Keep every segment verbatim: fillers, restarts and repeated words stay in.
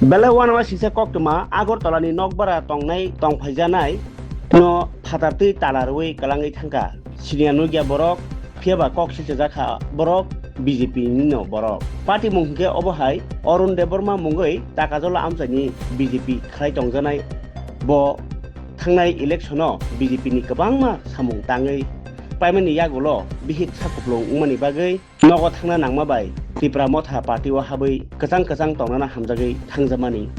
Belai uanama singsa koktwma Agartala ni nokbara tongnai tongphaijanai no phatartwi tala rwui kwlangwi thangkha. Siniya nukya borok, phiyaba kok silchajak kha borok B J P ni no borok. Party mung hwnkhe obo hai Arun Debbarma mungwi Takajola amchaini B J P khlai tongjanai bo thangnai election o B J P ni kwbangma samung tangwi paimani yagulo bihik sakuplung wngmani bagwi nogo thangna nangma bai Tipra Motha party o habwi kwchang kwchang tongnana hamjagwi thangjakmani.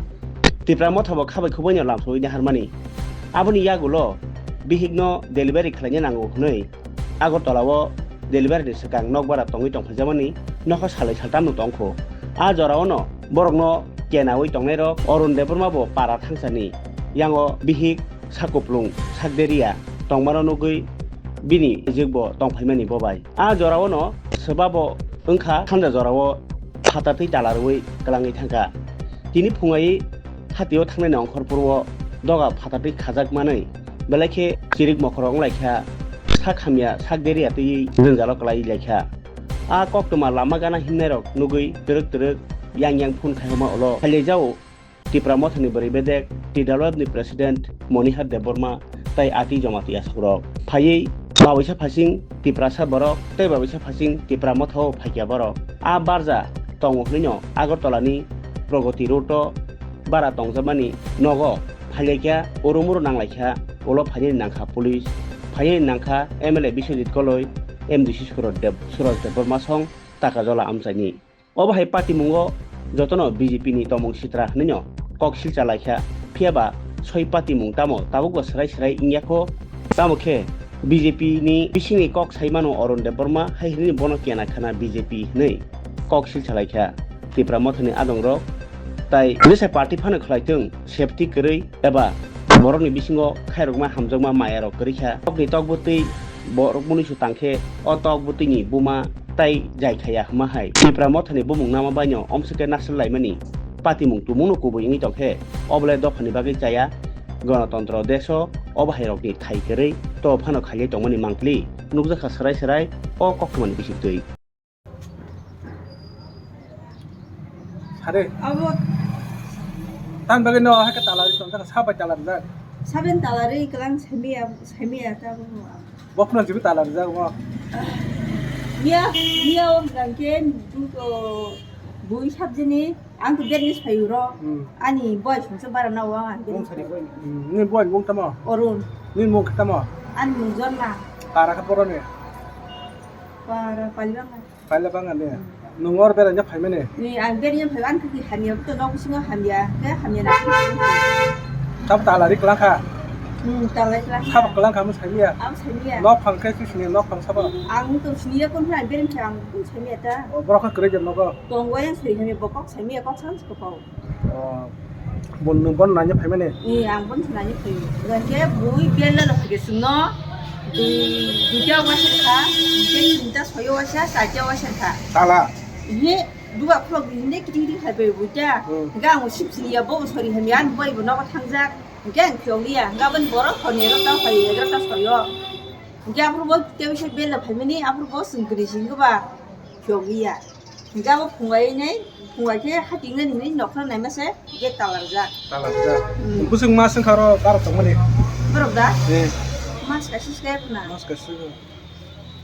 Tipra Motha bo khabai khubaino lamsogwi naharmani. Aboni yagulo bihikno delivery khlaina nango hwnwi Agartala o delivery ni swkang nokbara tongwi tongphaijakmani nokha salai saltamno tongkho. A jorao no borokno kenaui tongnairok Arun Debbarma bo para thangsani yango bihik sakuplung sakderia tongmano nugwi bini rijikbo tongphaimani bobai. A jorao no swbabo wngkha sanja jorao phatartwi tala rwui kwlangwi thangkha. Tini phungwi hatio thangnani ongkhorphuru o doga phatartwi khajak manwi belai khe chirik mokhorok wnglaikha, sak hamya sak deria twiwi jwngjalo kwlai laikha. A koktwma lama gana himnairok nugwi twrwk twrwk yang yang phone khaihoma ulo phailaijao. Tipra Mothani bwrwi bedek, T W F ni President Monihar Debbarma tei ati Jamatia sokrok phaiwi babuisa phasing Tiprasa borok tei babuisa phasing Tipra Mothao phaikya borok. A barja tongo hwnwino Agartala ni Pragati Road o bara tongjakmani nogo phailaikha, urumuru nanglaikha, ulo phainani nangkha police, phainani nangkha M L A Biswajit Koloi, M D C Suraj Deb-, Suraj Debbarma song Takajola amchaini. Obo hai patimungo jotono B J P ni tomung sitra hwnwino kok silcha laikha, phiyaba soi patimung tamo tabukbo swrai swrai wngya kho? Tamo khe B J P ni bisingni kok sai mano Arun Debbarma hai hwnwi bono kena khana B J P hwnwi kok silcha laikha Tipra Mothani adongrok. Tai jesa party phano khlai tong, safety kwrwi eba borokni bisingo khairokma hamjakma mayarok kwrwi kha. Tokni tok bwtwi borok munuisu tangkhe o tok bwtwini buma tai jai khaya hwnma hai Tipra Mothani bumung nama baino omswkhe nasrwlaimani patimung tumungno kubui wngwi tongkhe, obolai dophani bagwi chaya, gonotontro deso obo hairokni thai kwrwi to phano khailai tongmani mangpili nukjakha swrai swrai o koktwmani bisingtwi. Sare. Abo. Tan bagwi no hai ka tala ri tong, saka sabai tala rijak. Saben tala ri kelang semiya, semiya ta bo. Bo phano jibi tala rijak bo. Miya, miya o hwnkha khe duto bui sabjini ang to berni sayuro. Hmm. Ani boy sungsa bara na wa ang. Mung sari boy. Hmm, ni boy mung tamo? Arun. Ni mung tamo? Ani mung Jonna. Para ka poroni. Para palibang. Kaila bang ani. Nung or beraina phaimani? Ni ang beraina phai, ang kiki hamya, to nok bisingo hamya, ke hamya na. Sab talari kelangkha? Hmm, talari kelangkha. Sab kelangkha mo samiya? Ang samiya. Nok phang khe sini nok phang sabo? Ang to siniya kon phai, beraina phai ang kon samiya ta. O, borok kha kwrwi jam nogo? Tong wayang soi hamya, bokok samiya, kok sang sokopao. O, bon, nwng bon naina phaimani? Ee, ang bon naina phaio. Hwnkhe bui bella no phage chwngno dui, duita waisa kha, hwnkhe tinta soyo waisa, charta waisa kha. Tala? Ee, duga khulok di hinde kiting kiting khai bai buita. Hmm. Hwnkhe ang sip sini ya bo sori hamya, ani boi bo nogo thangjak. Hwnkhe ang phiyok liya, hwnkhe aboni borok hor ni egarota phai, egarota soyo. Hwnkhe aphuru bo tei waisa bella phaimani, aphuru bo chwng kwrwi singkhe ba phiyok liya. Hingke abo phungai nai, phungai khe hating nani hinui nokha naima se gate talarjak. Talarjak. Hmm. Bwswk mas wngkha oro aro tongmani? Borok da? Eh. Mas kaisa se phuna. Mas kaisa.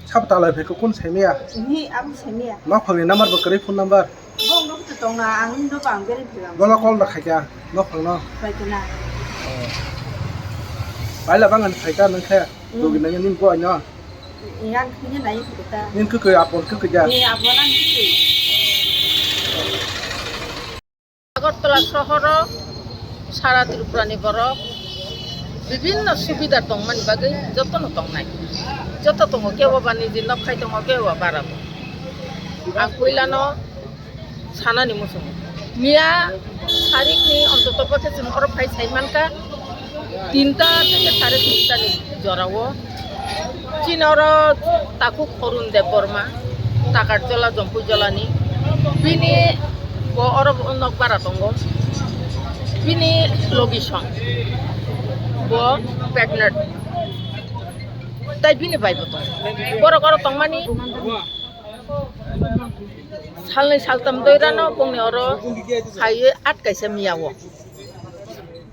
Sabo talai phai khe kun saimaya? Hi, abo saimaya. Nok phangni number bo kwrwi phone number? Bo nok to tongna, ang no bang beri phai. Bola call da khaikha nok phangno? Khaikha na. Oh. Baila bang ani khaikha nang khe. Hmm. Logi nangya nini bo aino? Yang kini nai kita. Nini kukui apon kukui ja. Ni apon ang kukui. Agartala sohoro sara Tripura ni borok bibinno subida tongmani bagwi jotono tongnai. Joto tongo, kebo ba niji nok khai tongo, kebo ba bara tongo. Ang puilano sanani muchungo. Miya tarikni ontoto pokhe chwng oro phai sai mankha, tinta theke sare tinta ni jorao. Chini oro takhuk Arun Debbarma, Takarjola, Jompuijolani. Bini bo oro nok bara tongo. Bini logi song. Bo pregnant. Tai bini bai bo tongo. Borok oro tongmani. Salnwi saltam doirano bongni oro phaiwi atkaisa miyao.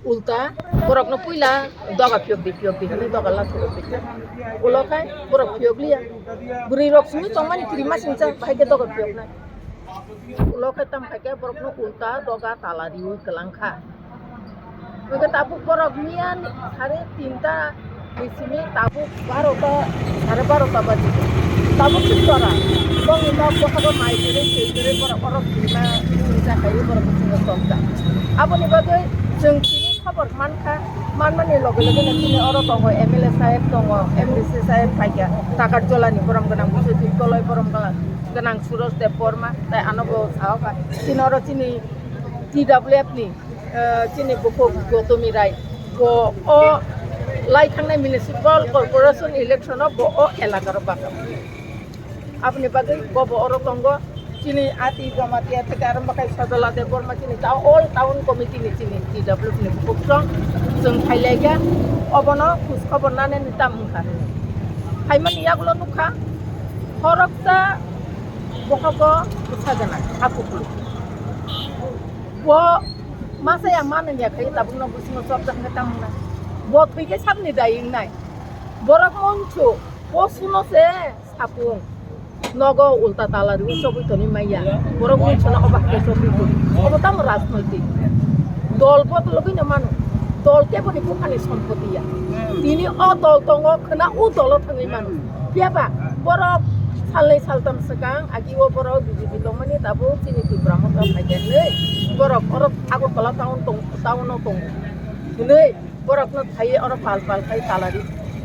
Ulta borokno puila doga phiyok di, phiyok di hwnwi doga lathorok di kha. Ulo khe borok phiyok liya. Bwrwi rok simi tongmani kirimasingcha, bahai khe doga phiyoknai. Ulo khe tamo khaikhe borokno ulta doga tala riwi kwlang kha. Hwnkhe tabuk borok miya ni sare tinta ni simi tabuk barota, sare barota baji. Tabuk chwng jora bongni nok bwskango mai kwrwi twi kwrwi borok oro kirima wngjakha, borok bisingo chopjak. Aboni bagwi chwng tini khobor mankha, manmani loge loge no chini oro tongo M L A saheb tongo, M D C saheb phaikha, Takarjolani borom gwnang Biswajit Goloi, borom gwnang Suroj Debbarma, tai ano bo sahoka chini oro chini T W F ni eh, chini bukhuk Gotami Rai, bo o lai thangnai municipal corporation election o bo o elaka ro baka. Aboni bagwi bo bo oro tongo. Chini ati Jamatia theke arombo khai Sajala Debbarma chini ta all town committee ni chini T W F ni bukhuk chwng, chwng khailai kha. Obono khus khobor nani ni tam wngkha. Phaimani yagulo nukha, khoroksa bohogo bwsa gwnang, ha kuphur. Bo masa ya ma nang ya khai tabuk no bisingo chopjak khe tamo na. Bo thwi khe sabni dai wngnai. Borok monchu, bo suno se sapung. Nogo ulta tala riwi chobwi toni maya. Borok monchu no obak khe chobwi toni. Obo tamo rajnoitik. Dol bo logwi no mano. Dol kebo ni buphani sompoti ya. Tini o dol tongo khwna o dolo thangwi mano. Phiya ba borok salnwi saltam swkang agi o borok B J P tongmani tabuk chini Tipra Motha phaikha hinwi borok oro Agartala town tong, town o tongo hinwi borokno phaiwi oro pal pal khai salary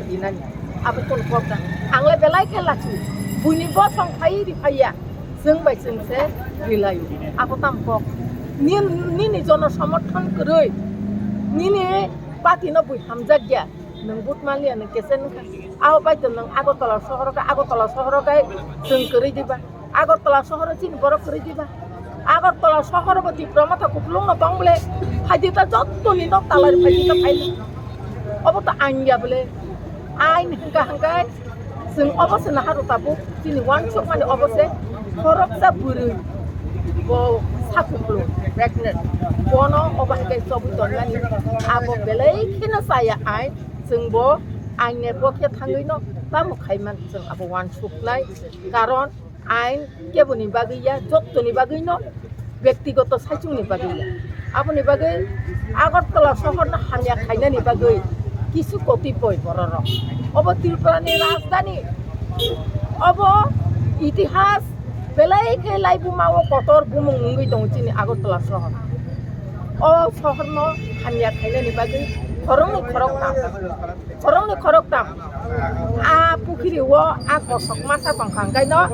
rinani. Abo kunu kok da? Ang le belai khe lachi. Buini bosong phaiwi ri phaiya. Chwng bai chwng se rilaio. Abo tam kok. Nin-, nini jono somorthon kwrwi. Nini party no bui hamjak ya. Nwng vote manliya, nwng kesen wngkha. Abo bai to nwng Agartala sohoro khe, Agartala sohoro khe chwng kwrwi diba? Agartala sohoro chini borok kwrwi diba? Agartala sohoro bo Tipra Motha kupulung no tong bole, phaidi ta jottoni nok talari phaidi ta phaidi. Obo to ain ya bole. Ain hwnkha hwnkhe chwng obo se naharu tabuk chini uansukmani obo se khoroksa bwrwi bo sakupulung pregnant. Bono obo hwnkhe chobwi tonmani abo belai kheno chaya ain. Chwng bo ain ni pokhe thangwi no tamo khaiman chwng abo uansuknai, karon ain keboni bagwi ya, jottoni bagwi no, bektigoto saichung ni bagwi ya. Aboni bagwi Agartala sohor no hamya khainani bagwi kisu kotipoi bororok. Obo Tripura ni rajdhani, obo itihas belai khe laibuma o kotor bumung wngwi tongo chini Agartala sohor. O sohor no hamya khainani bagwi khoroknwi khoroktham, khoroknwi khoroktham a pukhiri o a kosok masa tongkha, hwnkhe no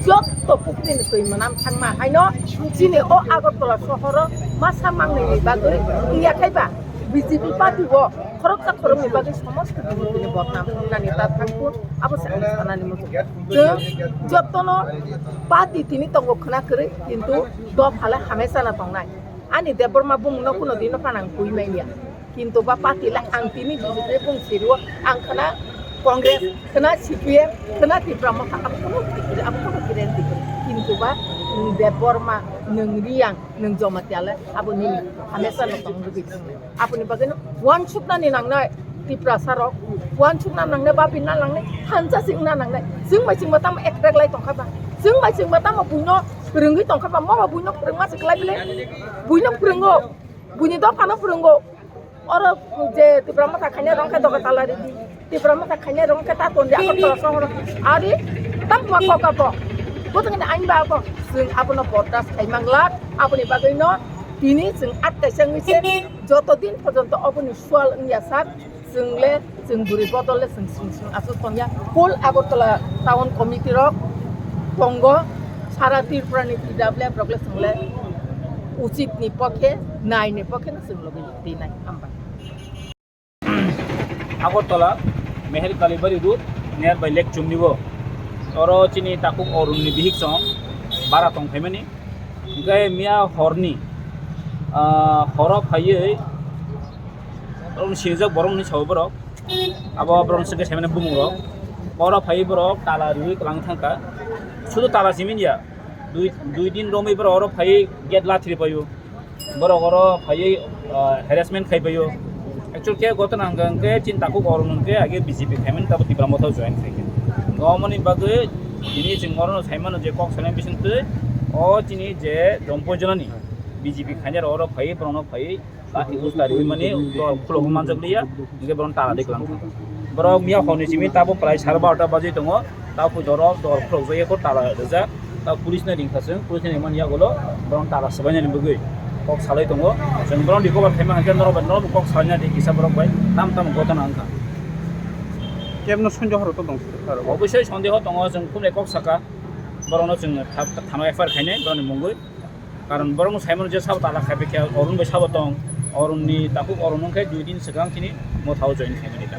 jotto pukhiri ni twi mwnam thangma haino chini o Agartala sohoro masa mangnini bagwi wngya khai ba B J P party o khoroksa khoroknwi bagwi somosto B J P ni bodnam wngnani ta thangkun, abo se ang sanani muchung. Chwng jottono party tini tongo khwna kwrwi, kintu dopha le hamesa no tongnai. Ani Debbarma bumung no kuno dino phano ang twi manya. Kintu ba party le ang tini B J P bung sirio ang khwna Congress, khwna C P M, khwna Tipra Motha, abo kuno kiri, abo kuno kiri ang kiri. Kintu ba nwng Debbarma, nwng Riang, nwng Jamatia le abo nini hamesa no tong lugui. Aboni bagwi no uansuknani nangnai Tiprasa rok, uansukna nangnai, bapinna nangnai, thansa singna nangnai. Chwng bai chwngma tamo attract lai tongkha ba? Chwng bai chwngma tamo buino phwrwngwi tongkha ba? Mo ba buino phwrwngma se kwlai bile? Buino phwrwngo, buini dophano phwrwngo. Oro je Tipra Motha khainai rok khe doga tala ridi. Tipra Motha khainai rok khe ta tondi Agartala sohoro. Ari tam ma kok abo. Bo tongni ain ba abo. Chwng abono bordas khai manglak. Aboni bagwi no tini chwng at kaisa wngwi se joto din porjonto oboni sual wngya sak. Chwng le, chwng bwrwi bodol le chwng swng swng aswk tongya. Full Agartala town committee rok tongo, sara Tripura ni T W F rok le chwng le uchit ni pokhe, nai ni pokhe no chwng logi twi nai. Hambai. Agartala, Meher Kalibari Road, nearby Lake Chumni o. Oro chini takhuk Arun ni bihik song bara tong phaimani. Hwnkhe miya horni, ah, horo phaiwi, oro sinijak borok hinwi sao borok. Abo borok swngkhe saimano bumung rok. Horo phaiwi borok tala riwi kwlangwi thangkha. Sudu tala simi ya. Dui, dui din romwi borok oro phaiwi gate lathri paio. Borok oro phaiwi, ah, harassment khai paio. Actual khe gotona hwnkha hwnkhe chini takhuk Arun hwnkhe age B J P khaimani tabo Tipra Motha o join khaikha. Hwnkhe omoni bagwi tini chwng orono saimano je kok salai bisingtwi o chini je Jompoi jonani B J P khainai rok oro phaiwi borokno phaiwi Lathi usta riwi mani dor khulok manjak liya, hingke boron tala de klang. Borok miya honi simi tabo prai sar barota baji tongo, tabo doro dor khulok jai ko tala rijak, tabo police no ringkha chwng, police ni mani yagulo boron tala swbainani bwgwi kok salai tongo. Chwng boron recover khaima hingke norok bai norok kok salai nadi kisa borok bai tam tam gotona wngkha. Kebno sondeho rok to tong sar. Obviously sondeho tongo, chwng khumle kok saka, borokno chwng tha-, thano F I R khainai boroni mungwi. Karon borokno saimano je sabo tala khai khe Arun bai sabo tong, Arunni takhuk Arun wngkhe dui din swkang chini Motha o join khaimani ta.